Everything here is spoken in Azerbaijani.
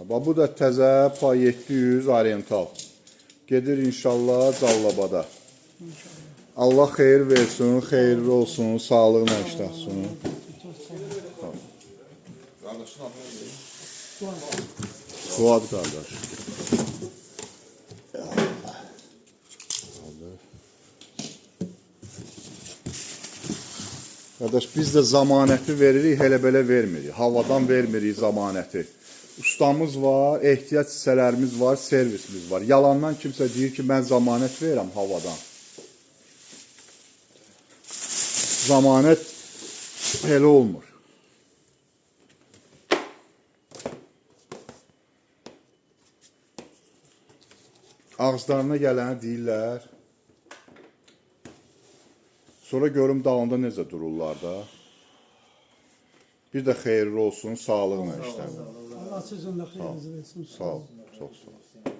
Bax bu da təzə PA 700 Oriental. Gedir inşallah Callabada. Allah xeyir versin, xeyirli olsun, sağlıqla işlətsin. Çox sağ ol. Qardaşın adı nədir? Fuad qardaş. Qardaş biz də zamanəti veririk, elə belə vermirik. Havadan vermirik zamanəti. Ustamız var, ehtiyac hissələrimiz var, servisimiz var. Yalandan kimsə deyir ki, mən zamanət verirəm havadan. Zamanət elə olmur. Ağızlarına gələni deyirlər. Sonra görüm dalında necə dururlar da. Bir də xeyirli olsun, sağlıqla işləyin. Allah sizin də xeyrinizi versin. Sağ ol, çox sağ ol.